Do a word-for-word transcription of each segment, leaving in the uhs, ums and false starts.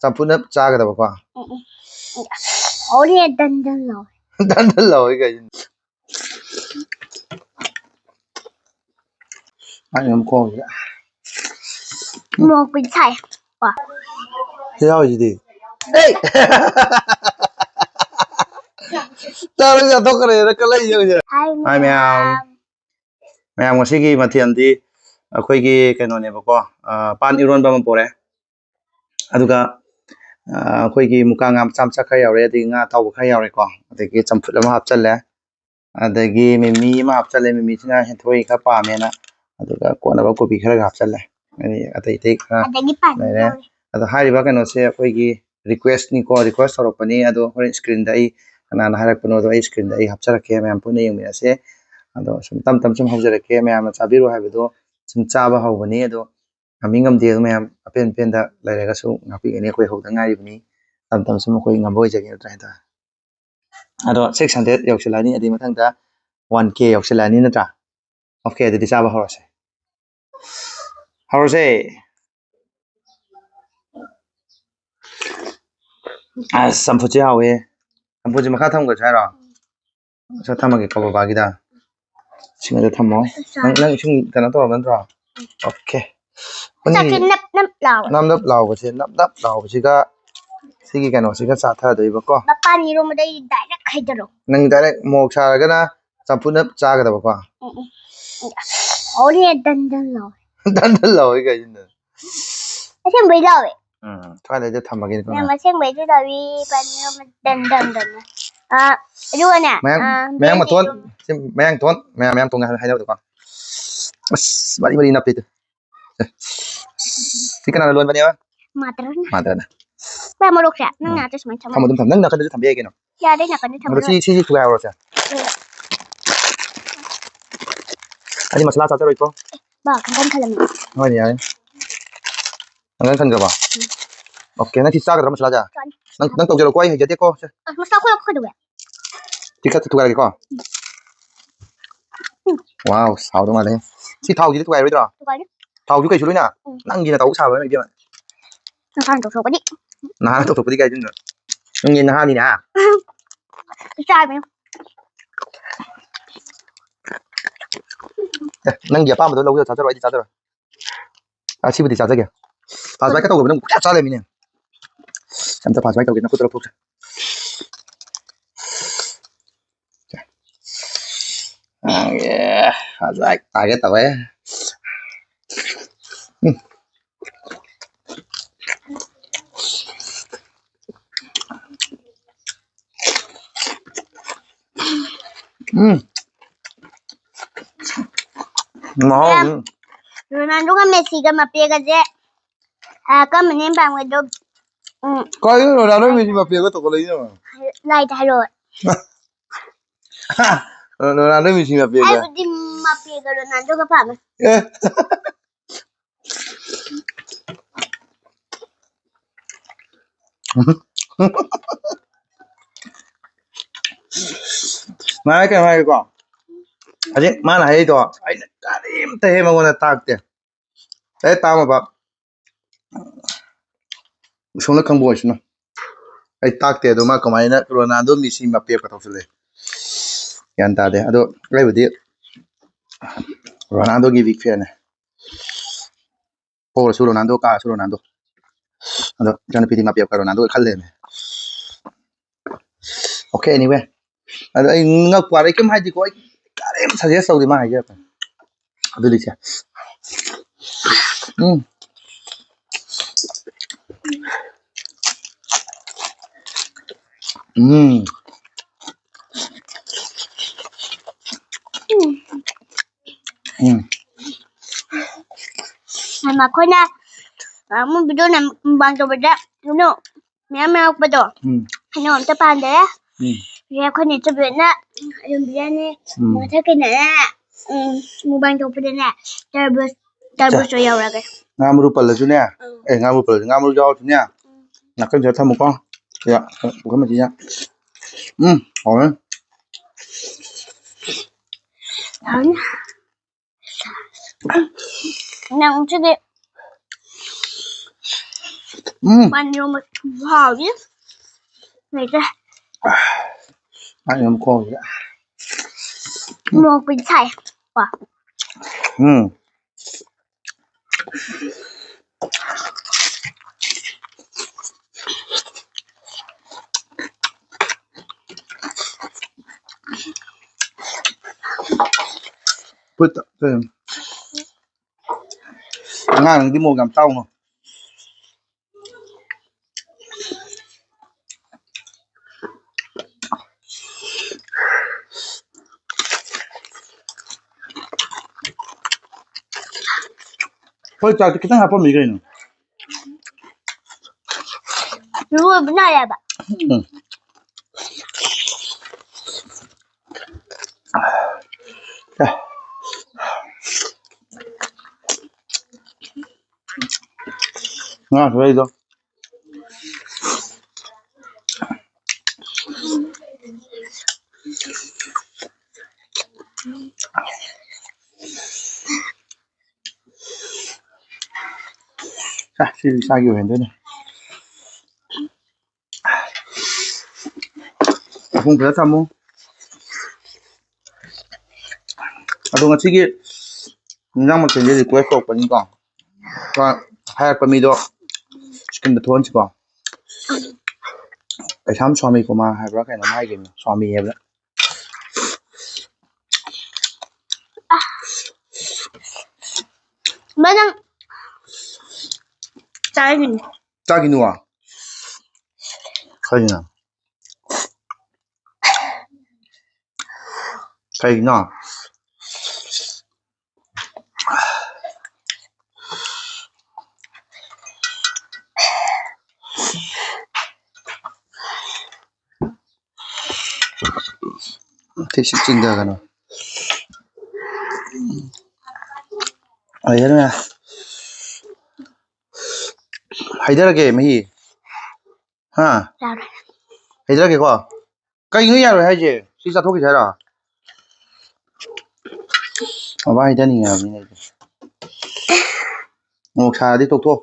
ꯆꯝꯐꯨꯠꯅ ꯆꯥꯒꯗꯕꯀꯣ꯫ ꯎꯝ, ꯎꯝ꯫ ꯍꯧꯔꯦ, ꯗꯟ ꯗꯟ ꯂꯥꯎꯔꯦ꯫ ꯗꯟ ꯗꯟ ꯂꯥꯎꯔꯦ ꯀꯩꯅꯣ꯫ ꯑꯩ ꯑꯗꯨꯝ ꯈꯣꯡꯁꯤꯗ꯫ ꯃꯣꯔꯣꯛꯄꯨꯗꯤ ꯁꯥꯏ꯫ ꯁꯤ ꯌꯥꯎꯔꯤꯁꯤꯗꯤ꯫ ꯑꯦ! ꯆꯥꯕ ꯆꯥꯊꯣꯛꯈ꯭ꯔꯦꯅ ꯀꯜꯂꯛꯏꯁꯦ ꯍꯧꯖꯤꯛ꯫ ꯍꯥꯏ ꯍꯥꯏ ꯃꯌꯥꯝ꯫ ꯃꯌꯥꯝ, ꯉꯁꯤꯒꯤ ꯃꯊꯦꯜꯗꯤ ꯑꯩꯈꯣꯏꯒꯤ ꯀꯩꯅꯣꯅꯦꯕꯀꯣ, ꯑ, ꯄꯥꯟ ꯏꯔꯣꯟꯕ ꯑꯃ ꯄꯣꯔꯦ꯫ ꯑꯗꯨꯒ, ꯑ, ꯑꯩꯈꯣꯏꯒꯤ ꯃꯨꯀꯥ ꯉꯥ ꯃꯆꯥ ꯃꯆꯥ ꯈꯔ ꯌꯥꯎꯔꯦ, ꯑꯗꯒꯤ ꯉꯥ ꯑꯇꯥꯎꯕ ꯈꯔ ꯌꯥꯎꯔꯦꯀꯣ, ꯑꯗꯒꯤ ꯆꯝꯐꯨꯠ ꯑꯃ ꯍꯥꯞꯆꯜꯂꯦ, ꯑꯗꯒꯤ ꯃꯤꯃꯤ ꯑꯃ ꯍꯥꯞꯆꯜꯂꯦ, ꯃꯤꯃꯤꯁꯤꯅ ꯍꯦꯟꯊꯣꯏ ꯈꯔ ꯄꯥꯝꯃꯦꯅ, ꯑꯗꯨꯒ ꯀꯣꯟꯅꯕ ꯀꯣꯕꯤ ꯈꯔꯒ ꯍꯥꯞꯆꯜꯂꯦ꯫ ꯑꯗꯩ ꯑꯇꯩ ꯑꯇꯩ ꯈꯔ ꯑꯗꯒꯤ ꯄꯥꯟ ꯂꯩꯔꯦ꯫ ꯌꯥꯎꯔꯦ꯫ ꯑꯗꯣ ꯍꯥꯏꯔꯤꯕ ꯀꯩꯅꯣꯁꯦ ꯑꯩꯈꯣꯏꯒꯤ request ꯅꯤꯀꯣ, request ꯇꯧꯔꯛꯄꯅꯤ꯫ ꯑꯗꯣ ꯍꯣꯔꯦꯟ screen ꯗ ꯑꯩ ꯀꯅꯥꯅ ꯍꯥꯏꯔꯛꯄꯅꯣꯗꯣ ꯑꯩ screen ꯗ ꯑꯩ ꯍꯥꯞꯆꯔꯛꯀꯦ, ꯃꯌꯥꯝ ꯄꯨꯟꯅ ꯌꯦꯡꯃꯤꯟꯅꯁꯦ꯫ ꯑꯗꯣ ꯁꯨꯝ ꯇꯞ ꯇꯞ ꯁꯨꯝ ꯍꯧꯖꯔꯛꯀꯦ, ꯃꯌꯥꯝꯅ ꯆꯥꯕꯤꯔꯣ ꯍꯥꯏꯕꯗꯣ ꯁꯨꯝ ꯆꯥꯕ ꯍꯧꯕꯅꯤ꯫ ꯑꯗꯣ ꯉꯝꯃꯤ ꯉꯝꯗꯦ ꯑꯗꯨ ꯃꯌꯥꯝ ꯑꯄꯦꯟ ꯑꯄꯦꯟꯗ ꯂꯩꯔꯒꯁꯨ ꯉꯥꯛꯄꯤꯒꯅꯤ, ꯑꯩꯈꯣꯏ ꯍꯧꯗ ꯉꯥꯏꯔꯤꯕꯅꯤ꯫ ꯇꯞ ꯇꯞꯅ ꯁꯨꯝ ꯑꯩꯈꯣꯏ ꯉꯝꯕ ꯑꯣꯏꯖꯒꯦ ꯅꯠꯇ꯭ꯔꯥ ꯍꯥꯏꯇꯥꯔꯦ꯫ ꯑꯗꯣ six hundred ꯌꯧꯁꯤꯜꯂꯛꯑꯅꯤ, ꯑꯗꯨꯒꯤ ꯃꯊꯪꯗ one K ꯌꯧꯁꯤꯜꯂꯛꯑꯅꯤ ꯅꯠꯇ꯭ꯔꯥ? Okay, ꯑꯗꯨꯗꯤ ꯆꯥꯕ ꯍꯧꯔꯁꯦ꯫ ꯍꯧꯔꯁꯦ꯫ ꯑꯁ, ꯆꯝꯐꯨꯠꯁꯦ ꯍꯥꯎꯋꯦ꯫ ꯆꯝꯐꯨꯠꯁꯦ ꯃꯈꯥ ꯊꯝꯈ꯭ꯔꯁꯦ ꯍꯥꯏꯔꯣ? ꯁꯤ ꯊꯝꯃꯒꯦꯀꯣ ꯕꯕꯥꯒꯤꯗ꯫ ꯏꯁꯤꯡ ꯑꯗꯨ ꯊꯝꯃꯣ꯫ ꯅꯪ, ꯅꯪ ꯏꯁꯤꯡ ꯀꯩꯅꯣ ꯇꯧꯔꯕ ꯅꯠꯇ꯭ꯔꯣ? Okay꯫ ꯆꯥꯛꯁꯦ ꯅꯞ ꯅꯞ ꯂꯥꯎꯋꯦ꯫ ꯅꯞ ꯅꯞ ꯂꯥꯎꯕꯁꯦ, ꯅꯞ ꯅꯞ ꯂꯥꯎꯕꯁꯤꯒ ꯁꯤꯒꯤ ꯀꯩꯅꯣꯁꯤꯒ ꯆꯥꯊꯗꯣꯏꯕꯀꯣ꯫ ꯃꯄꯥꯟ ꯏꯔꯣꯝꯕꯗꯩ direct ꯍꯩꯊꯔꯛꯑꯣ꯫ ꯅꯪ direct ꯃꯣꯔꯣꯛ ꯁꯥꯔꯒꯅ ꯆꯝꯐꯨꯠꯅ ꯆꯥꯒꯗꯕꯀꯣ꯫ ꯎꯝ, ꯎꯝ꯫ ꯍꯧꯔꯦ, ꯗꯟ ꯗꯟ ꯂꯥꯎꯋꯦ꯫ ꯗꯟ ꯗꯟ ꯂꯥꯎꯋꯦ ꯀꯩꯅꯣ꯫ ꯑꯁꯦꯡꯕꯩ ꯂꯥꯎꯋꯦ꯫ ꯎꯝ, ꯁ꯭ꯋꯥꯏꯗꯩꯗ ꯊꯝꯃꯒꯦ꯫ ꯌꯥꯝ ꯑꯁꯦꯡꯕꯩꯁꯨ ꯂꯥꯎꯋꯤ, ꯄꯥꯟ ꯏꯔꯣꯝꯕ ꯗꯟ ꯗꯟ ꯗꯟ꯫ ꯑꯥ, ꯑꯗꯨꯒꯅꯦ, ꯃꯌꯥꯡ, ꯑꯥ, ꯃꯌꯥꯡ ꯕꯦꯟ ꯃꯇꯣꯟ, ꯏꯔꯣꯝꯕ꯫ ꯁꯤ ꯃꯌꯥꯡ ꯊꯣꯟ, ꯃꯌꯥꯝ, ꯃꯌꯥꯡ ꯊꯣꯟ ꯍꯥꯏꯅꯕꯗꯣꯀꯣ꯫ ꯑꯁ, ꯃꯔꯤ ꯃꯔꯤ ꯅꯞꯄꯤꯗꯨ꯫ ꯁꯤ ꯀꯅꯥꯅ ꯂꯣꯟꯕꯅꯦꯕ? ꯃꯥꯗꯔꯅ꯫ ꯃꯥꯗꯔꯅ꯫ ꯚꯥꯏ, ꯃꯣꯔꯣꯛꯁꯦ ꯅꯪ ꯎꯝ꯫ ꯅꯥꯛꯇ ꯁꯨꯃꯥꯏꯅ ꯊꯝꯃꯣ, ꯊꯝꯃꯣ꯫ ꯑꯗꯨꯝ ꯊꯝꯃꯣ꯫ ꯅꯪ ꯅꯥꯀꯟꯗꯁꯨ ꯊꯝꯕ ꯌꯥꯏ ꯀꯩꯅꯣ꯫ ꯌꯥꯗꯦ, ꯅꯥꯀꯟꯗ ꯑꯗꯣ ꯊꯝꯃꯔꯣꯏ꯫ ꯁꯤ, ꯁꯤꯁꯤ ꯊꯨꯒꯥꯏꯍꯧꯔꯁꯦ꯫ ꯑꯩꯗꯤ ꯃꯁꯂꯥ ꯆꯥꯖꯔꯣꯏꯀꯣ꯫ ꯕꯥ, ꯀꯥꯡꯈꯟ ꯈꯜꯂꯝꯃꯤ꯫ ꯍꯣꯏꯅꯦ, ꯌꯥꯔꯦ꯫ ꯅꯪ ꯈꯟꯈ꯭ꯔꯕꯣ? Okay, ꯅꯪ ꯁꯤ ꯆꯥꯒꯗ꯭ꯔꯣ ꯃꯁꯂꯥꯁꯦ? ꯆꯥꯅꯤ꯫ ꯅꯪ, ꯅꯪ ꯇꯧꯖꯔꯣꯀꯣ, ꯑꯩ ꯍꯩꯖꯗꯦꯀꯣ꯫ ꯁꯦ꯫ ꯑꯁ, ꯃꯁꯂꯥ ꯈꯣꯏ ꯀꯩꯗꯧꯋꯦ? ꯁꯤ ꯈꯔ ꯊꯨꯒꯥꯏꯔꯒꯦꯀꯣ꯫ Wow, ꯁꯥꯎꯗꯧ ꯃꯥꯜꯂꯦ꯫ ꯁꯤ ꯊꯥꯎꯁꯤꯗꯤ ꯊꯨꯒꯥꯏꯔꯣꯏꯗ꯭ꯔꯣ? ꯊꯨꯒꯥꯏꯅꯤ꯫ ꯊꯥꯎꯁꯨ ꯀꯩꯁꯨ ꯂꯣꯏꯅ? ꯎꯝ꯫ ꯅꯪꯒꯤꯅ ꯇꯧ ꯁꯥꯕ ꯏꯕꯦꯝꯃ꯫ ꯅꯁꯥꯅ ꯇꯧꯊꯣꯛꯄꯗꯤ꯫ ꯅꯍꯥꯟ ꯇꯧꯊꯣꯛꯄꯗꯤ ꯀꯥꯏꯗꯩꯅꯣ? ꯅꯪꯒꯤ ꯅꯍꯥꯅꯤꯅꯦ, ꯍꯥ? ꯆꯥꯕꯅꯤ꯫ ꯑꯦ, ꯅꯪꯒꯤ ꯑꯄꯥꯝꯕꯗꯣ ꯂꯧꯖꯔꯣ, ꯆꯥꯖꯔꯣ, ꯑꯩꯗꯤ ꯆꯥꯖꯔꯣꯏ꯫ ꯑ, ꯁꯤꯕꯨꯗꯤ ꯆꯥꯖꯒꯦ꯫ ꯐꯥꯁ ꯕꯥꯏꯠꯀ ꯇꯧꯕꯗꯣ ꯅꯪ ꯄꯨꯡꯆꯥ ꯆꯥ ꯂꯩꯔꯝꯃꯤꯅꯦ꯫ ꯑꯝꯇ ꯐꯥꯁ ꯕꯥꯏꯠ ꯇꯧꯒꯦ, ꯅꯈꯨꯠꯇꯣ ꯂꯧꯊꯣꯛꯁꯦ꯫ ꯐꯥꯁ ꯕꯥꯏꯠ ꯇꯥꯒꯦ ꯇꯧꯋꯦ꯫ ꯎꯝ꯫ ꯎꯝ꯫ ꯃꯍꯥꯎ, ꯌꯥꯝ ꯎꯝ꯫ ꯔꯣꯅꯥꯜꯗꯣꯒ ꯃꯦꯁꯤꯒ ꯃꯄꯦꯒꯁꯦ, ꯑ, ꯀꯔꯝꯕꯅ ꯍꯦꯟꯅ ꯄꯥꯝꯒꯦ? ꯑꯗꯣ, ꯎꯝ꯫ ꯀꯥꯏꯗꯩꯅꯣ ꯔꯣꯅꯥꯜꯗꯣ ꯃꯦꯁꯤ ꯃꯄꯦꯒ ꯇꯧꯈꯠꯂꯛꯏꯅꯣ? ꯂꯥꯏꯗ ꯍꯥꯏꯔꯛꯑꯣ꯫ ꯔꯣꯅꯥꯜꯗꯣ ꯃꯦꯁꯤ ꯃꯄꯦꯒ꯫ ꯑꯩꯕꯨꯗꯤ ꯃꯄꯦꯒ ꯔꯣꯅꯥꯜꯗꯣꯒ ꯄꯥꯝꯃꯦ꯫ ꯑꯦ꯫ ꯃꯥ ꯀꯩꯅꯣ ꯍꯥꯏꯒꯦꯀꯣ? ꯍꯧꯖꯤꯛ ꯃꯥꯅ ꯍꯥꯏꯔꯤꯗꯣ ꯑꯩꯅ ꯀꯔꯤꯝꯇ ꯍꯦꯛ ꯃꯉꯣꯟꯗ ꯇꯥꯛꯇꯦ꯫ ꯑꯦ, ꯇꯥꯃꯣꯕ꯫ ꯁꯣꯝꯅ ꯈꯪꯕ ꯑꯣꯏꯁꯅꯨ꯫ ꯑꯩ ꯇꯥꯛꯇꯦ ꯑꯗꯣ ꯃꯥ ꯀꯃꯥꯏꯅ ꯔꯣꯅꯥꯜꯗꯣ ꯃꯦꯁꯤ ꯃꯄꯦꯒ ꯇꯧꯁꯜꯂꯦ꯫ ꯒ꯭ꯌꯥꯟ ꯇꯥꯗꯦ꯫ ꯑꯗꯣ ꯑꯩꯕꯨꯗꯤ ꯔꯣꯅꯥꯜꯗꯣꯒꯤ big fan ꯅꯦ꯫ ꯄꯣꯔꯁꯨ ꯔꯣꯅꯥꯜꯗꯣ, ꯀꯥꯔꯁꯨ ꯔꯣꯅꯥꯜꯗꯣ꯫ ꯑꯗꯣ ꯏꯆꯥꯅꯨꯄꯤꯗꯤ ꯃꯄꯦꯒ ꯔꯣꯅꯥꯜꯗꯣ ꯈꯜ ꯂꯩꯔꯝꯃꯦ꯫ Okay, anyway꯫ ꯑꯗꯣ ꯑꯩ ꯉꯛꯄ ꯋꯥꯔꯦ, ꯑꯩ ꯀꯩꯝ ꯍꯥꯏꯗꯦꯀꯣ, ꯑꯩ ꯀꯔꯤꯝ suggest ꯇꯧꯗꯦ ꯃꯥ ꯍꯥꯏꯖꯔꯛꯄꯅꯦ꯫ ꯑꯗꯨꯗꯤ ꯁꯦ꯫ ꯎꯝ꯫ ꯎꯝ꯫ ꯎꯝ꯫ ꯃꯈꯣꯏꯅ ꯑꯃꯨꯛ video ꯅꯝ-, mukbang ꯇꯧꯕꯗ ꯀꯩꯅꯣ ꯃꯌꯥꯝ ꯌꯥꯎꯔꯛꯄꯗꯣ꯫ ꯎꯝ꯫ ꯀꯩꯅꯣ ꯑꯝꯇ ꯄꯥꯟꯗꯦ꯫ ꯎꯝ꯫ ꯍꯧꯖꯤꯛ ꯑꯩꯈꯣꯏꯅ ꯆꯨꯕꯦꯠꯅ ꯑꯗꯨꯝ ꯄꯤꯖꯅꯤ꯫ ꯎꯝ꯫ ꯃꯊꯛꯀꯤꯅꯅꯦ, ꯎꯝ, mukbang ꯇꯧꯕꯗꯅꯦ, ꯇꯔꯕꯨꯖ, ꯇꯔꯕꯨꯖꯇꯣ ꯌꯧꯔꯒꯦ꯫ ꯉꯥ ꯃꯔꯨ ꯄꯜꯂꯁꯨꯅꯦ꯫ ꯎꯝ꯫ ꯑꯦ, ꯉꯥ ꯃꯔꯨ ꯄꯜꯂꯁꯨ, ꯉꯥ ꯃꯔꯨ ꯌꯥꯎꯔꯁꯨꯅꯦ꯫ ꯎꯝ꯫ ꯅꯥꯀꯟꯁꯤꯗ ꯊꯝꯃꯨꯀꯣ꯫ ꯁꯤꯗ, ꯄꯨꯈꯝ ꯃꯆꯤꯗ꯫ ꯎꯝ, ꯍꯥꯎꯔꯦ꯫ ꯍꯥꯎꯅꯤ꯫ ꯅꯪ ꯁꯤꯗꯤ ꯎꯝ꯫ ꯄꯥꯟ ꯏꯔꯣꯝꯕ ꯈꯨꯍꯥꯎꯗꯤ ꯂꯩꯇ꯭ꯔꯦ꯫ ꯄꯥꯟ ꯏꯔꯣꯝꯕ ꯈꯨꯍꯥꯎꯁꯤꯗ꯫ ꯃꯣꯔꯣꯛ ꯄꯤꯛ ꯊꯥꯏ꯫ ꯀꯣ꯫ ꯎꯝ꯫ ꯄꯨꯠ-, ꯀꯩꯅꯣ꯫ ꯑꯉꯥꯡꯗꯤ ꯃꯣꯔꯣꯛ ꯌꯥꯝ ꯆꯥꯎꯅꯣ꯫ ꯍꯣꯏ, ꯆꯥꯛꯇꯤ ꯈꯤꯇꯪ ꯍꯥꯞꯄꯝꯃꯤ ꯀꯩꯅꯣ꯫ ꯂꯣꯏꯕ ꯅꯥꯏꯔꯦꯕ꯫ ꯎꯝ꯫ ꯉꯥ ꯈꯔ ꯑꯩꯗꯣ꯫ ꯑ, ꯁꯤ ꯏꯁꯥꯒꯤ ꯑꯣꯏꯍꯟꯗꯣꯏꯅꯦ꯫ ꯃꯈꯨꯝ ꯈꯔ ꯊꯝꯃꯨ꯫ ꯑꯗꯣ ꯉꯁꯤꯒꯤ ꯏꯟꯖꯥꯡ ꯃꯊꯦꯜꯁꯦ request ꯇꯧꯔꯛꯄꯅꯤꯀꯣ꯫ ꯍꯥꯏꯔꯛꯄ ꯃꯤꯗꯣ screenꯗ ꯊꯣꯛꯍꯟꯁꯤꯀꯣ꯫ ꯀꯩꯁꯥꯝ ꯁ꯭ꯋꯥꯃꯤ ꯀꯨꯃꯥꯔ ꯍꯥꯏꯕ꯭ꯔꯥ ꯀꯩꯅꯣꯝ ꯍꯥꯏꯈꯤꯕꯅꯤ, ꯁ꯭ꯋꯥꯃꯤ ꯍꯥꯏꯕ꯭ꯔꯥ? ꯃꯅꯝ ꯆꯥꯔꯤꯅꯦ꯫ ꯆꯥꯈꯤꯅꯨ꯫ ꯀꯩꯅꯣ? ꯀꯩꯅꯣ? ꯁꯤ ꯆꯤꯡꯊꯒꯅꯨ꯫ ꯍꯩꯗꯔꯒꯦ ꯃꯍꯤ꯫ ꯍꯥ? ꯌꯥꯔꯦ꯫ ꯍꯩꯗꯔꯒꯦꯀꯣ꯫ ꯀꯩꯅꯣ ꯌꯥꯔꯣꯏ ꯍꯥꯏꯁꯦ? ꯁꯤ ꯆꯥꯊꯣꯛꯈꯤꯁꯦ ꯍꯥꯏꯔꯣ? ꯃꯕꯥ ꯍꯩꯗꯅꯤꯡꯉꯦ ꯍꯥꯏꯕꯅꯤꯅꯦ ꯑꯩꯗꯤ꯫ ꯃꯣꯔꯣꯛ ꯁꯥꯔꯗꯤ ꯇꯣꯛꯊꯣꯛ꯫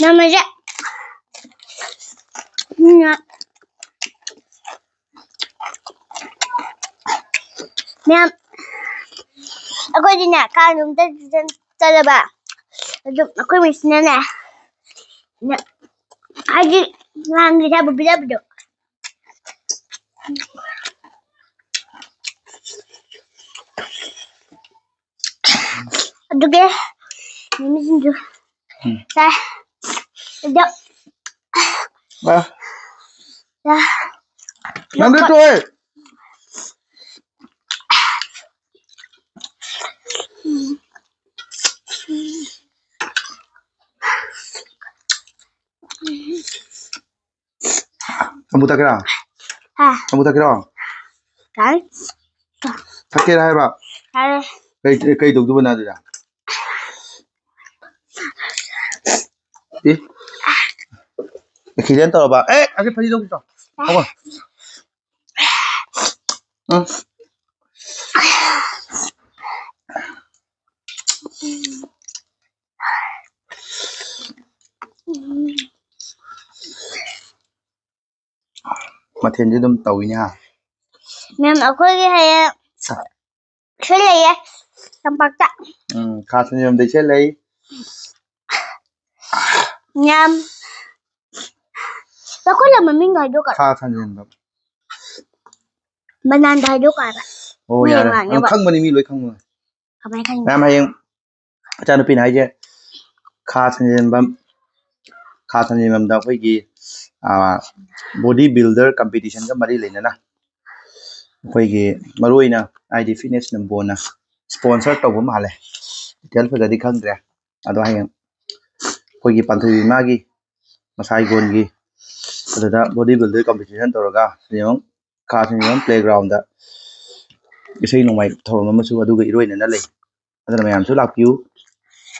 ꯅꯝꯃꯁꯦ꯫ ꯎꯝ꯫ ꯃꯌꯥꯝ, ꯑꯩꯈꯣꯏꯗꯤꯅꯦ, ꯀꯥꯡ ꯅꯨꯃꯤꯠꯇ ꯆꯠꯂꯕ, ꯑꯗꯨꯝ ꯑꯩꯈꯣꯏ ꯃꯤꯁꯅꯅꯦ, ꯍꯥꯏꯗꯤ ꯉꯥꯡꯒꯤ ꯊꯥꯕ ꯄꯤꯖꯕꯗꯣ꯫ ꯑꯗꯨꯒꯤ ꯃꯤꯃꯤꯁꯤꯡꯖꯨ ꯎꯝ꯫ ꯆꯥꯏ꯫ ꯑꯗꯣ ꯑ, ꯑ, ꯅꯪꯗꯤ ꯇꯣꯛꯑꯦ꯫ ꯎꯝ꯫ ꯎꯝ꯫ ꯑꯃꯨꯛ ꯊꯛꯀꯦꯔꯥ? ꯍꯥ꯫ ꯑꯃꯨꯛ ꯊꯛꯀꯦꯔꯣ? ꯌꯥꯔꯦ꯫ ꯊꯛꯀꯦꯔꯥ ꯍꯥꯏꯕ? ꯌꯥꯔꯦ꯫ ꯀꯩ, ꯀꯩ ꯇꯧꯗꯣꯏꯕ ꯅꯪ ꯑꯗꯨꯗ? ꯑꯦ? ꯑꯦꯛꯁꯤꯗꯦꯟ ꯇꯧꯔꯕ? ꯑꯦ, ꯑꯁꯤ ꯐꯗꯤ ꯂꯧꯁꯤ ꯆꯣ꯫ ꯍꯧꯒꯠ꯫ ꯎꯝ꯫ ꯃꯊꯦꯜꯗꯤ ꯑꯗꯨꯝ ꯇꯧꯋꯤꯅꯦ, ꯍꯥ? ꯃꯦꯝ, ꯑꯩꯈꯣꯏꯒꯤ ꯍꯌꯦꯡ ꯁ-, ꯏꯁꯩ ꯂꯩꯌꯦ ꯇꯝꯄꯥꯛꯇ꯫ ꯎꯝ, ꯈꯥ ꯁꯟꯖꯦꯟꯕꯝꯗ ꯏꯁꯩ ꯂꯩ꯫ ꯃꯦꯝ, ꯑꯩꯈꯣꯏ ꯂꯝ ꯃꯃꯤꯡꯗꯣ ꯍꯥꯏꯗꯣꯛꯀꯅꯣ꯫ ꯈꯥ ꯁꯟꯖꯦꯟꯕꯝ꯫ ꯃꯅꯥꯟꯗ ꯍꯥꯏꯗꯣꯛꯀꯅꯣ ꯍꯥꯏꯕ꯫ ꯑꯣ, ꯃꯣꯏ ꯌꯥꯔꯦ꯫ ꯉꯥꯡꯅꯕ꯫ ꯈꯪꯕꯅꯤ, ꯃꯤ ꯂꯣꯏ ꯈꯪꯕꯅꯤ꯫ ꯀꯃꯥꯏꯅ ꯈꯪꯉꯤꯅꯣ? ꯃꯦꯝ, ꯍꯌꯦꯡ ꯏꯆꯥꯅꯨꯄꯤꯅ ꯍꯥꯏꯁꯦ ꯈꯥ ꯁꯟꯖꯦꯟꯕꯝ, ꯈꯥ ꯁꯟꯖꯦꯟꯕꯝꯗ ꯑꯩꯈꯣꯏꯒꯤ, ꯑꯥ, body builder competitionꯒ ꯃꯔꯤ ꯂꯩꯅꯅ ꯑꯩꯈꯣꯏꯒꯤ ꯃꯔꯨꯑꯣꯏꯅ ꯍꯥꯏꯗꯤ fitness number oneꯅ sponsor ꯇꯧꯕ ꯃꯥꯜꯂꯦ꯫ Detail ꯐꯖꯗꯤ ꯈꯪꯗ꯭ꯔꯦ꯫ ꯑꯗꯣ ꯍꯌꯦꯡ ꯑꯩꯈꯣꯏꯒꯤ ꯄꯥꯟꯊꯣꯏꯕꯤ ꯏꯃꯥꯒꯤ ꯃꯁꯥ ꯍꯤꯡꯒꯣꯜꯒꯤ ꯑꯗꯨꯗ body builder competition ꯇꯧꯔꯒ ꯍꯌꯦꯡ ꯈꯥ ꯁꯟꯖꯦꯟꯕꯝ playgroundꯗ ꯏꯁꯩ ꯅꯣꯡꯃꯥꯏ ꯊꯧꯔꯝ ꯑꯃꯁꯨ ꯑꯗꯨꯒ ꯏꯔꯣꯏꯅꯅ ꯂꯩ꯫ ꯑꯗꯨꯅ ꯃꯌꯥꯝꯁꯨ ꯂꯥꯛꯄꯤꯌꯨ,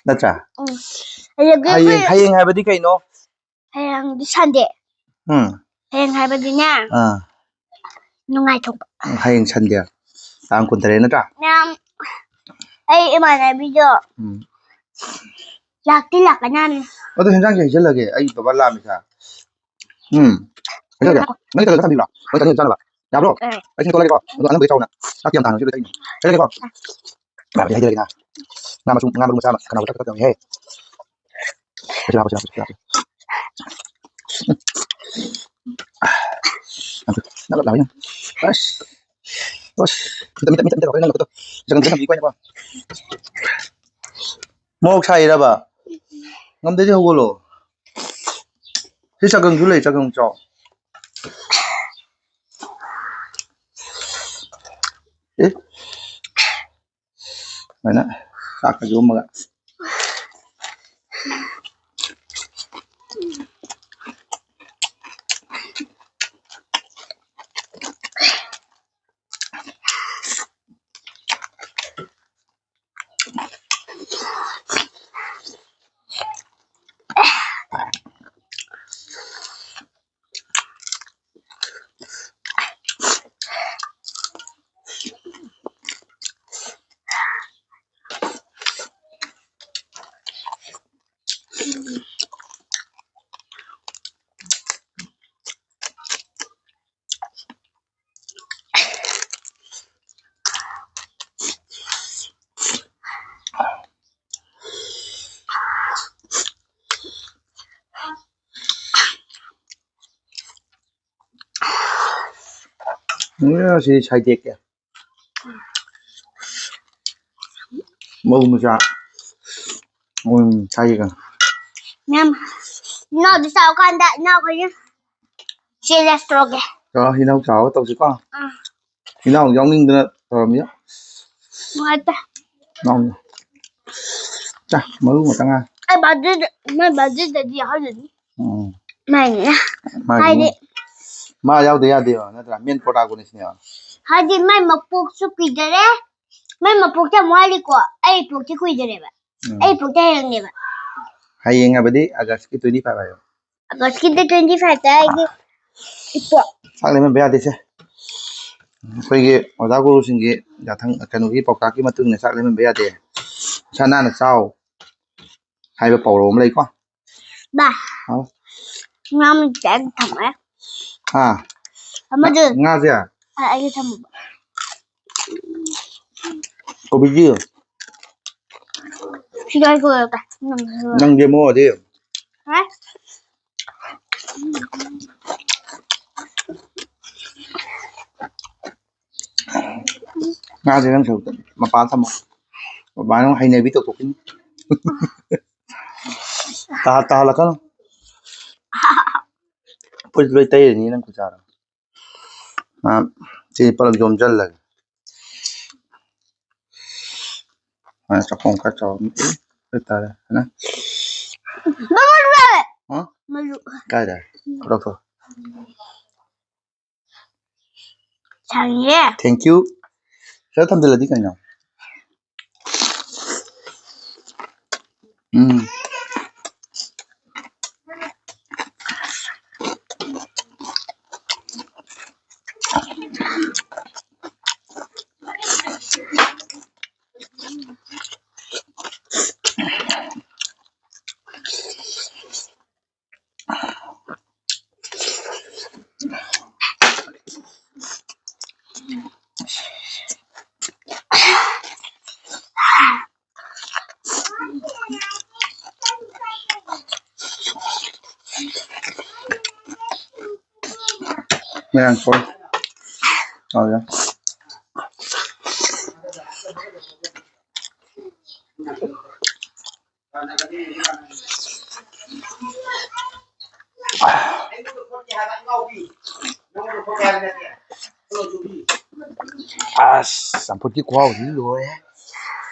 ꯅꯠꯇ꯭ꯔꯥ? ꯎꯝ꯫ ꯑꯗꯒꯤ ꯍꯌꯦꯡ, ꯑꯩꯈꯣꯏ ꯍꯌꯦꯡ ꯍꯥꯏꯕꯗꯤ ꯀꯩꯅꯣ? ꯍꯌꯦꯡꯗꯤ Sunday꯫ ꯎꯝ꯫ ꯍꯌꯦꯡ ꯍꯥꯏꯕꯗꯤꯅꯦ, ꯑꯥ꯫ ꯅꯨꯡꯉꯥꯏꯊꯣꯛꯄ꯫ ꯍꯌꯦꯡ Sunday, ꯇꯥꯡ ꯀꯨꯟꯇꯔꯦꯠ ꯅꯠꯇ꯭ꯔꯥ? ꯃꯌꯥꯝ, ꯑꯩ ꯏꯃꯥꯟꯅꯕꯤꯗꯣ ꯎꯝ꯫ ꯂꯥꯛꯇꯤ ꯂꯥꯛꯀꯅꯤ ꯍꯥꯏꯕꯅꯤ꯫ ꯑꯗꯣ ꯍꯦꯟꯖꯥꯡꯁꯦ ꯍꯩꯖꯜꯂꯒꯦ, ꯑꯩ ꯕꯕꯥ ꯂꯥꯛꯑꯝꯃꯤꯁꯦ꯫ ꯎꯝ꯫ ꯍꯩꯖꯜꯂꯒꯦ꯫ ꯅꯪ ꯇꯧꯔꯒ ꯊꯝꯕꯤꯔꯣ? ꯍꯣꯏ, ꯆꯥꯅꯤꯡꯉ ꯆꯥꯅꯕ꯫ ꯌꯥꯕ꯭ꯔꯣ? ꯑꯦ꯫ ꯑꯩ ꯁꯤꯡꯇꯣꯛꯂꯒꯦꯀꯣ꯫ ꯑꯗꯣ ꯑꯅꯪꯕꯒꯤ ꯆꯥꯎꯅ꯫ ꯆꯥꯛꯇꯤ ꯌꯥꯝ ꯊꯥꯡꯉꯁꯨ ꯂꯩ꯫ ꯍꯩꯖꯜꯂꯒꯦꯀꯣ꯫ ꯌꯥꯕꯗꯤ ꯍꯩꯖꯜꯂꯒꯦ꯫ ꯉꯥ ꯃꯆꯨ, ꯉꯥ ꯃꯔꯨ ꯃꯆꯥ ꯑꯃ ꯀꯅꯥ ꯆꯥꯛ ꯆꯥꯛ ꯇꯧꯔꯤꯍꯦ꯫ ꯁꯤꯗ ꯍꯥꯞꯄꯣ, ꯁꯤꯗ ꯍꯥꯞꯄꯣ, ꯁꯤꯗ ꯍꯥꯞꯄꯣ꯫ ꯅꯞ ꯅꯞ ꯂꯥꯎꯏꯅ꯫ ꯑꯁ꯫ ꯑꯁ꯫ ꯃꯤꯠꯇ, ꯃꯤꯠꯇ, ꯃꯤꯠꯇ ꯇꯧꯔꯛꯀꯅꯤ ꯅꯪ ꯅꯈꯨꯠꯇꯣ꯫ ꯖꯒꯪ ꯖꯒꯪ ꯊꯝꯕꯤꯀꯣ ꯑꯩꯅꯀꯣ꯫ ꯃꯣꯔꯣꯛ ꯁꯥꯏꯔꯕ? ꯉꯝꯗꯗꯤ ꯍꯧꯒꯠꯂꯣ꯫ ꯁꯤ ꯆꯒꯪꯁꯨ ꯂꯩ, ꯆꯒꯪ ꯆꯥꯎ꯫ ꯑꯦ? ꯁꯨꯃꯥꯏꯅ ꯆꯥꯛꯀ ꯌꯣꯝꯃꯒ꯫ ꯎꯝ, ꯁꯤ ꯁꯥꯏꯗꯦꯛꯀꯦ꯫ ꯃꯧ ꯃꯆꯥ꯫ ꯎꯝ, ꯁꯥꯏꯗꯦꯛꯀ꯫ ꯃꯌꯥꯝ ꯏꯅꯥꯎꯗꯤ ꯆꯥꯎꯀꯥꯟꯗ ꯏꯅꯥꯎꯈꯣꯏꯅ ꯆꯦꯜꯂꯦ ꯇꯧꯔꯒꯦ꯫ ꯑ, ꯏꯅꯥꯎ ꯆꯥꯎꯕ ꯇꯧꯁꯤꯀꯣ꯫ ꯑꯥ꯫ ꯏꯅꯥꯎ ꯌꯥꯎꯅꯤꯡꯗꯅ ꯇꯧꯔꯝꯃꯤ꯫ ꯅꯨꯡꯉꯥꯏꯇꯦ꯫ ꯏꯅꯥꯎ꯫ ꯆꯥ, ꯃꯔꯨ ꯉꯥꯛꯇ ꯉꯥꯏ꯫ ꯑꯩ birthday ꯗ, ꯃꯥꯏ birthday ꯗꯗꯤ ꯌꯥꯎꯍꯜꯂꯅꯤ꯫ ꯎꯝ꯫ ꯃꯥꯏꯅꯤꯅ꯫ ꯃꯥꯏꯅꯤ꯫ ꯍꯥꯏꯗꯤ ꯃꯥ ꯌꯥꯎꯗ ꯌꯥꯗꯦꯕ, ꯅꯠꯇ꯭ꯔꯥ? Main protagonist ꯅꯦꯕ꯫ ꯍꯥꯏꯗꯤ ꯃꯥꯏ ꯃꯄꯣꯛꯁꯨ ꯀꯨꯏꯗꯔꯦ꯫ ꯃꯥꯏ ꯃꯄꯣꯛꯇꯤ ꯌꯥꯝ ꯋꯥꯠꯂꯤꯀꯣ꯫ ꯑꯩ ꯄꯣꯛꯇꯤ ꯀꯨꯏꯗꯔꯦꯕ꯫ ꯎꯝ꯫ ꯑꯩ ꯄꯣꯛꯇꯤ ꯍꯌꯦꯡꯅꯦꯕ꯫ ꯍꯌꯦꯡ ꯍꯥꯏꯕꯗꯤ August ꯀꯤ twenty five ꯍꯥꯏꯌꯣ꯫ August ꯀꯤ date twenty five ꯇ ꯑꯩꯒꯤ ꯏꯄꯣꯛ꯫ ꯆꯥꯛ ꯂꯦꯝꯍꯟꯕ ꯌꯥꯗꯦꯁꯦ꯫ ꯑꯩꯈꯣꯏꯒꯤ ꯑꯣꯖꯥ ꯒꯨꯔꯨꯁꯤꯡꯒꯤ ꯌꯥꯊꯪ, ꯀꯩꯅꯣꯒꯤ ꯄꯥꯎꯇꯥꯛꯀꯤ ꯃꯇꯨꯡ ꯏꯟꯅ ꯆꯥꯛ ꯂꯦꯝꯍꯟꯕ ꯌꯥꯗꯦ꯫ ꯏꯁꯥ ꯅꯥꯟꯅ ꯆꯥꯎ꯫ ꯍꯥꯏꯕ ꯄꯥꯎꯔꯧ ꯑꯃ ꯂꯩꯀꯣ꯫ ꯕꯥ꯫ ꯍꯥꯎ꯫ ꯉꯥ ꯑꯃ ꯆꯥꯛ ꯊꯝꯃꯦ꯫ ꯍꯥ? ꯑꯃꯗꯨ꯫ ꯉꯥꯁꯦ? ꯑ, ꯑꯩꯒꯤ ꯊꯝꯃꯣꯕ꯫ ꯀꯣꯕꯤꯒꯤ꯫ ꯁꯤꯗ ꯑꯩ ꯀꯣꯏꯔꯛꯀꯦ꯫ ꯅꯪ ꯂꯦꯝꯃꯛꯑꯣꯗꯤ꯫ ꯍꯥ? ꯉꯥꯁꯦ ꯅꯪꯁꯨ ꯃꯄꯥꯟ ꯊꯝꯃꯣ꯫ ꯃꯄꯥꯟ ꯑꯃꯨꯛ ꯍꯩꯅꯕꯤ ꯇꯧꯊꯣꯛꯈꯤꯅꯤ꯫ ꯇꯥ-, ꯇꯥꯍꯜꯂꯛꯀꯅꯨ꯫ ꯐꯨꯔꯤꯠ ꯂꯣꯏ ꯇꯩꯔꯅꯤ ꯅꯪ ꯈꯨꯠꯆꯥꯗꯣ꯫ ꯑ, ꯁꯤ ꯄꯨꯂꯞ ꯌꯣꯝꯁꯤꯜꯂꯒꯦ꯫ ꯑ, ꯆꯥꯛꯈꯣꯝ ꯈꯔ ꯆꯥꯎꯕ ꯍꯥꯏꯇꯥꯔꯦ꯫ ꯍꯥ? ꯃꯔꯨ ꯌꯥꯎꯋꯦ꯫ ꯍꯥ? ꯃꯔꯨ꯫ ꯀꯥꯏꯗ? ꯂꯧꯊꯣꯛ꯫ ꯁꯥꯡꯉꯤꯍꯦ꯫ Thank you꯫ ꯁꯤꯗ ꯊꯝꯖꯤꯜꯂꯗꯤ ꯀꯩꯅꯣ? ꯎꯝ꯫ ꯃꯌꯥꯡ ꯀꯣꯏ꯫ ꯑꯧ ꯌꯥ꯫ ꯑꯁ, ꯆꯝꯐꯨꯠꯀꯤ ꯈꯨꯍꯥꯎꯁꯤꯗꯤ ꯂꯣꯏꯔꯦ꯫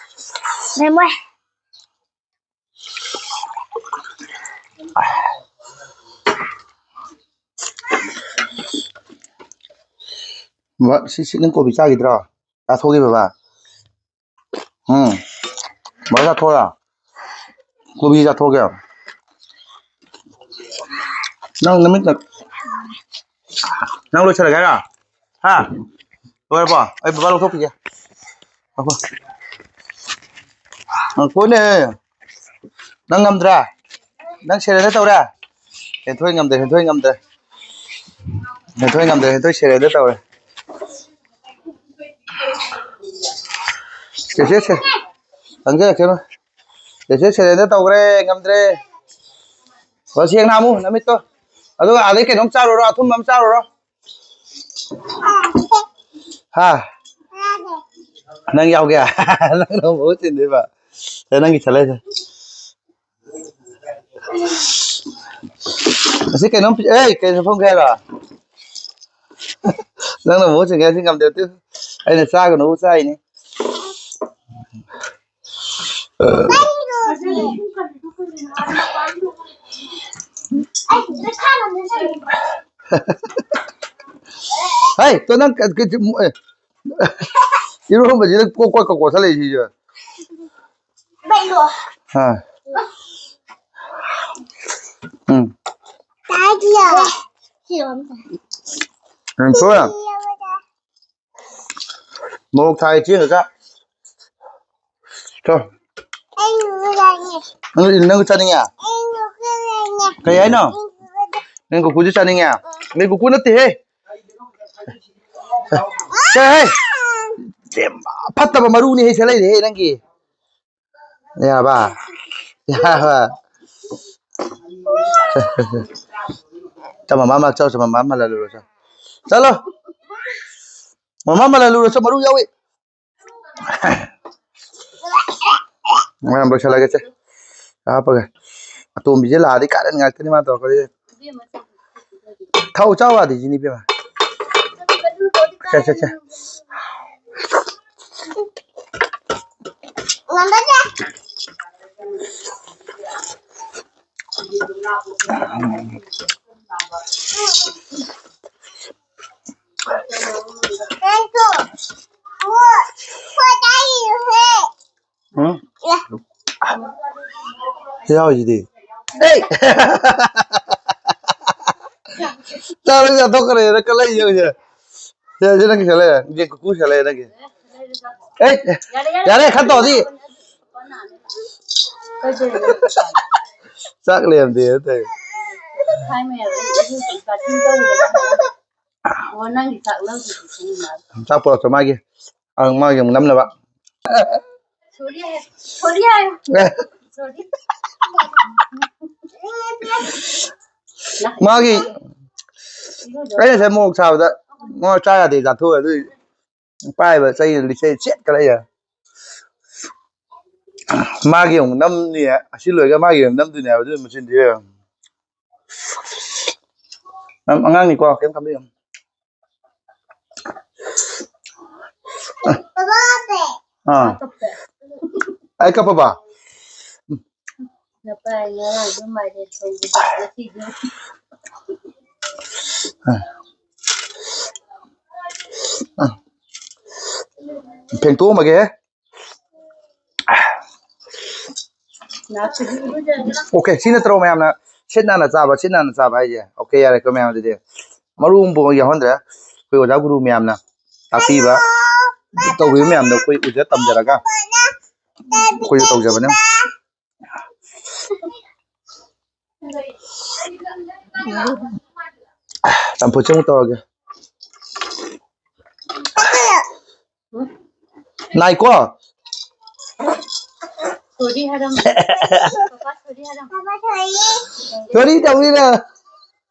ꯃꯦꯝꯃꯣꯏ꯫ ꯕ-, ꯁꯤ, ꯁꯤ ꯅꯪ ꯀꯣꯕꯤ ꯆꯥꯈꯤꯗ꯭ꯔꯣ? ꯆꯥꯊꯣꯛꯈꯤꯕ ꯕꯥ? ꯎꯝ꯫ ꯕꯥ ꯆꯥꯊꯣꯛꯑꯣ꯫ ꯀꯣꯕꯤ ꯆꯥꯊꯣꯛꯑꯒꯦ꯫ ꯅꯪ ꯅꯃꯤꯠꯇ-, ꯅꯪ ꯂꯣꯏꯁꯤꯜꯂꯒꯦ ꯍꯥꯏꯔꯣ? ꯍꯥ? ꯂꯣꯏꯔꯕꯣ? ꯑꯩ ꯕꯕꯥ ꯂꯧꯊꯣꯛꯈꯤꯒꯦ꯫ ꯉꯥꯏꯈꯣ꯫ ꯉꯥꯏꯈꯣꯅꯦ꯫ ꯅꯪ ꯉꯝꯗ꯭ꯔꯦ? ꯅꯪ surrender ꯇꯧꯔꯦ? ꯍꯦꯟꯊꯣꯏ ꯉꯝꯗ꯭ꯔꯦ, ꯍꯦꯟꯊꯣꯏ ꯉꯝꯗ꯭ꯔꯦ꯫ ꯍꯦꯟꯊꯣꯏ ꯉꯝꯗ꯭ꯔꯦ, ꯍꯦꯟꯊꯣꯏ surrender ꯇꯧꯔꯦ꯫ ꯆꯦꯆꯦ, ꯆꯦ-, ꯆꯪꯖꯔꯛꯁꯅꯨ꯫ ꯆꯦꯆꯦ surrender ꯇꯧꯈ꯭ꯔꯦ, ꯉꯝꯗ꯭ꯔꯦ꯫ ꯍꯣ, ꯁꯦꯡꯅ ꯍꯥꯝꯃꯨ ꯅꯃꯤꯠꯇꯣ꯫ ꯑꯗꯨꯒ ꯑꯥꯗꯩ ꯀꯩꯅꯣꯝ ꯆꯥꯔꯨꯔꯣ, ꯑꯊꯨꯝꯕ ꯑꯃ ꯆꯥꯔꯨꯔꯣ꯫ ꯍꯥ? ꯅꯪ ꯌꯥꯎꯒꯦ? ꯅꯪꯅ ꯃꯍꯨꯠ ꯁꯤꯟꯗꯣꯏꯕ? ꯁꯦ, ꯅꯪꯒꯤ ꯁꯦꯂꯔꯤꯁꯦ꯫ ꯑꯁꯤ ꯀꯩꯅꯣꯝ ꯄꯤ-, ꯑꯦ, ꯀꯩꯅꯣ ꯐꯪꯒꯦ ꯍꯥꯏꯔꯣ? ꯅꯪꯅ ꯃꯍꯨꯠ ꯁꯤꯟꯒꯦ ꯍꯥꯏꯁꯤ ꯉꯝꯗꯦ, ꯇꯨ꯫ ꯑꯩꯅ ꯆꯥꯒꯅꯨ ꯆꯥꯏꯅꯤ꯫ ꯍꯩ, ꯇꯣ ꯅꯪ ꯀ-, ꯀ-, ꯀ-, ꯑꯦ, ꯏꯔꯣꯟꯕꯁꯤꯗ ꯀꯣꯛ ꯀꯣꯛ ꯀꯣꯛ ꯀꯣꯛꯁꯜꯂꯛꯏꯁꯤꯁꯨ꯫ ꯑꯥ꯫ ꯎꯝ꯫ ꯎꯝ, ꯊꯣꯛꯑꯦ꯫ ꯃꯣꯔꯣꯛ ꯊꯥꯏ ꯆꯦꯡꯒ ꯆꯥ꯫ ꯆꯣ꯫ ꯅꯪ, ꯅꯪ ꯆꯥꯅꯤꯡꯉꯦ? ꯀꯩ ꯍꯥꯏꯅꯣ? ꯅꯪ ꯀꯨꯀꯨꯁꯨ ꯆꯥꯅꯤꯡꯉꯦ? ꯅꯪ ꯀꯨꯀꯨ ꯅꯠꯇꯦꯍꯦ꯫ ꯆꯦ, ꯍꯦ꯫ ꯐꯠꯇꯕ ꯃꯔꯨꯅꯤ ꯍꯦ, ꯁꯦ ꯂꯩꯔꯦꯍꯦ ꯅꯪꯒꯤ꯫ ꯌꯥꯔꯕ? ꯌꯥꯔꯕ? ꯆꯣ, ꯃꯃꯥ ꯃꯅꯥꯛ ꯆꯣ, ꯆꯣ, ꯃꯃꯥ ꯃꯜꯍꯜꯂꯨꯔꯣ, ꯆꯣ꯫ ꯆꯠꯂꯣ꯫ ꯃꯃꯥ ꯃꯜꯍꯜꯂꯨꯔꯣ, ꯆꯣ, ꯃꯔꯨ ꯌꯥꯎꯏ꯫ ꯃꯌꯥꯝ ꯂꯣꯏꯁꯤꯜꯂꯒꯦ ꯁꯦ꯫ ꯍꯥꯞꯄꯒ꯫ ꯑꯇꯣꯝꯕꯤꯁꯦ ꯂꯥꯛꯑꯗꯤ ꯀꯥꯔꯟ ꯉꯥꯛꯇꯅꯤ ꯃꯥ ꯇꯧꯔꯛꯀꯗꯣꯏꯁꯦ꯫ ꯊꯥꯎ ꯆꯥꯎ ꯌꯥꯗꯦ ꯁꯤꯅꯤ ꯏꯕꯦꯝꯃ꯫ ꯁꯦ, ꯁꯦ, ꯁꯦ꯫ ꯎꯝ? ꯁꯤ ꯌꯥꯎꯔꯤꯁꯤꯗꯤ꯫ ꯑꯦ! ꯆꯥꯔꯒ ꯆꯥꯊꯣꯛꯈ꯭ꯔꯦꯅ ꯀꯜꯂꯛꯏꯁꯦ ꯍꯧꯖꯤꯛ꯫ ꯁꯦ, ꯁꯤ ꯅꯪꯒꯤ ꯁꯦ ꯂꯩꯔꯦ꯫ ꯌꯦꯟ ꯀꯨꯀꯨ ꯁꯦ ꯂꯩꯔꯦ ꯅꯪꯒꯤ꯫ ꯑꯦ! ꯌꯥꯔꯦ, ꯈꯔ ꯇꯧꯔꯗꯤ꯫ ꯀꯩꯗꯧꯔꯤꯅꯣ? ꯆꯥꯛ ꯂꯩꯔꯝꯗꯦ ꯇꯧꯔꯤ꯫ ꯊꯥꯏ ꯃꯌꯥꯝ ꯑꯩ ꯏꯔꯨꯖ ꯕꯥꯊꯤꯡ ꯇꯧꯔꯨꯕꯗ ꯑꯣ, ꯅꯪꯒꯤ ꯆꯥꯛ ꯂꯧꯗ꯭ꯔꯗꯤ ꯈꯪꯉꯤꯅ꯫ ꯆꯥꯛ ꯄꯨꯔꯛꯇ꯭ꯔꯣ ꯃꯥꯒꯤ? ꯑꯪ, ꯃꯥꯒꯤ ꯑꯃꯨꯛ ꯅꯝꯅꯕ꯫ ꯁꯣꯔꯤ ꯍꯥꯏ-, ꯁꯣꯔꯤ ꯍꯥꯏ-, ꯁꯣꯔꯤ꯫ ꯃꯥꯒꯤ, ꯏꯔꯨꯖꯧ꯫ ꯑꯩ ꯉꯁꯥꯏ ꯃꯣꯔꯣꯛ ꯁꯥꯕꯗ ꯃꯣꯔꯣꯛ ꯆꯥ ꯌꯥꯗꯦ ꯆꯥꯊꯣꯛꯑꯦ ꯑꯗꯨꯏ꯫ ꯄꯥꯏꯕ ꯆꯩ ꯂꯤꯆꯩ ꯆꯦꯠꯀ ꯂꯩꯌꯦ꯫ ꯃꯥꯒꯤ ꯑꯃꯨꯛ ꯅꯝꯅꯤ, ꯑꯁꯤ ꯂꯣꯏꯔꯒ ꯃꯥꯒꯤ ꯑꯃꯨꯛ ꯅꯝꯗꯣꯏꯅꯦ ꯍꯥꯏꯕ ꯑꯗꯨꯒꯤ ꯃꯆꯤꯟꯗꯤ꯫ ꯅꯪ ꯑꯉꯥꯡꯅꯤꯀꯣ, ꯀꯩꯝ ꯈꯟꯕꯤꯒꯅꯨ꯫ ꯑꯥ꯫ ꯑꯩ ꯀꯞꯄꯕ? ꯅꯄꯥꯏ ꯉꯔꯥꯡꯁꯨ ꯃꯥꯏꯔꯦꯟ ꯊꯣꯡꯕꯗꯣ ꯉꯁꯤꯁꯨ꯫ ꯐꯦꯡꯇꯣꯛꯑꯝꯃꯒꯦ꯫ ꯑꯣꯀꯦ, ꯁꯤ ꯅꯠꯇ꯭ꯔꯣ ꯃꯌꯥꯝꯅ ꯁꯤꯠ ꯅꯥꯟꯅ ꯆꯥꯕ, ꯁꯤꯠ ꯅꯥꯟꯅ ꯆꯥꯕ ꯍꯥꯏꯁꯦ? ꯑꯣꯀꯦ, ꯌꯥꯔꯦꯀꯣ ꯃꯌꯥꯝ, ꯑꯗꯨꯗꯤ ꯃꯔꯨ ꯑꯃꯐꯥꯎ ꯌꯥꯎꯍꯟꯗ꯭ꯔꯦ꯫ ꯑꯩꯈꯣꯏ ꯑꯣꯖꯥ ꯒꯨꯔꯨ ꯃꯌꯥꯝꯅ ꯇꯥꯛꯄꯤꯕ, ꯇꯧꯕꯤꯕ ꯃꯌꯥꯝꯗꯣ ꯑꯩꯈꯣꯏ ꯎꯖ ꯇꯝꯖꯔꯒ ꯑꯩꯈꯣꯏꯁꯨ ꯇꯧꯖꯕꯅꯦ꯫ ꯆꯝꯐꯨꯠꯁꯦ ꯑꯃꯨꯛ ꯇꯧꯔꯒꯦ꯫ ꯅꯥꯏꯀꯣ? ꯁꯣꯔꯤ ꯍꯥꯏꯔꯝꯃꯣ꯫ ꯄꯄꯥ ꯁꯣꯔꯤ ꯍꯥꯏꯔꯝꯃꯣ꯫ ꯁꯣꯔꯤ ꯇꯧꯔꯤꯔ?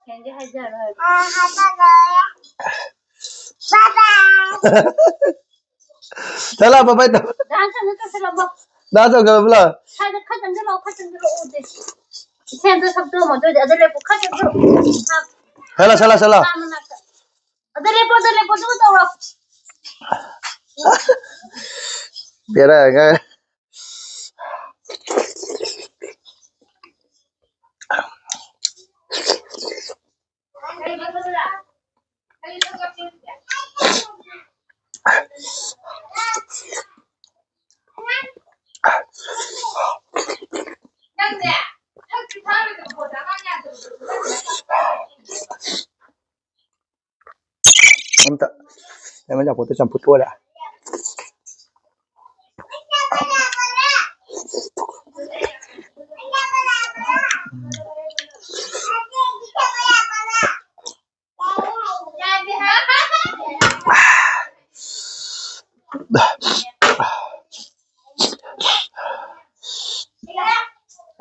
ꯊꯦꯡꯒꯦ ꯍꯥꯏꯖꯔꯣꯏ꯫ ꯆꯠꯂꯣ, ꯄꯄꯥ ꯇꯧ꯫ ꯗꯥꯟꯁ ꯑꯃꯨꯛ ꯇꯧꯁꯜꯂꯝꯃꯣ꯫ ꯗꯥꯟꯁ ꯇꯧꯁꯜꯂꯝꯃꯣ꯫ ꯁ꯭ꯋꯥꯏꯗ ꯈꯔ ꯆꯪꯁꯤꯜꯂꯛꯑꯣ, ꯈꯔ ꯆꯪꯁꯤꯜꯂꯛꯑꯣ, ꯎꯗꯦ꯫ ꯏꯁꯩ ꯑꯝꯇ ꯁꯛꯇꯣꯛꯑꯝꯃꯣ, ꯑꯗꯨ ꯑꯣꯏꯗꯤ ꯑꯗ ꯂꯦꯞꯄꯨ, ꯈꯔ ꯆꯪꯁꯤꯜꯂꯛꯑꯣ꯫ ꯁꯠꯂꯣ, ꯁꯠꯂꯣ, ꯁꯠꯂꯣ꯫ ꯀꯥ ꯃꯅꯥꯛꯇ꯫ ꯑꯗ ꯂꯦꯞꯄꯣ, ꯑꯗ ꯂꯦꯞꯄꯣ, ꯑꯗꯨꯒ ꯇꯧꯔꯣ꯫ ꯕꯦꯔꯥ ꯑꯉꯥꯡ꯫ ꯑꯝꯇ ꯂꯩꯃ ꯆꯥꯄꯣꯠꯇꯣ ꯆꯝꯐꯨꯠ ꯑꯣꯏꯔꯦ꯫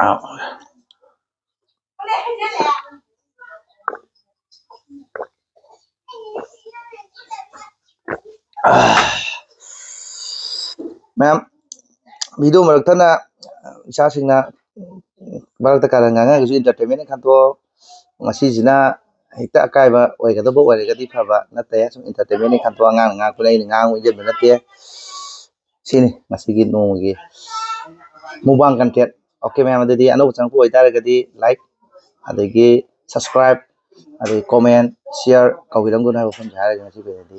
ꯑꯥ꯫ ꯃꯌꯥꯝ, ꯚꯤꯗꯤꯑꯣ ꯃꯔꯛꯇꯅ ꯏꯆꯥꯁꯤꯡꯅ ꯃꯔꯛꯇ ꯀꯥꯔꯟ ꯉꯥꯡꯉꯒꯁꯨ entertainment ꯈꯟꯗꯣꯛꯑꯣ꯫ ꯉꯁꯤꯁꯤꯅ ꯍꯦꯛꯇ ꯑꯀꯥꯏꯕ ꯑꯣꯏꯒꯗꯕ ꯑꯣꯏꯔꯒꯗꯤ ꯐꯕ, ꯅꯠꯇꯦ, ꯁꯨꯝ entertainment ꯈꯟꯗꯣꯛꯑꯣ꯫ ꯑꯉꯥꯡꯅ ꯉꯥꯡꯉꯛꯄꯅꯦ, ꯑꯩꯅ ꯉꯥꯡꯉꯨ ꯏꯟꯖꯟꯕ ꯅꯠꯇꯦ꯫ ꯁꯤꯅꯤ ꯉꯁꯤꯒꯤ ꯅꯣꯡꯃꯒꯤ mukbang content꯫ Okay ꯃꯌꯥꯝ, ꯑꯗꯨꯗꯤ ꯑꯅꯧꯕ ꯆꯪꯉꯛꯄ ꯑꯣꯏꯇꯥꯔꯒꯗꯤ like, ꯑꯗꯒꯤ subscribe, ꯑꯗꯒꯤ comment, share ꯀꯧꯕꯤꯔꯝꯒꯅꯨ ꯍꯥꯏꯕ ꯋꯥꯐꯝꯁꯦ ꯍꯥꯏꯔꯒꯦ ꯉꯁꯤꯒꯤ ꯑꯣꯏꯅꯗꯤ꯫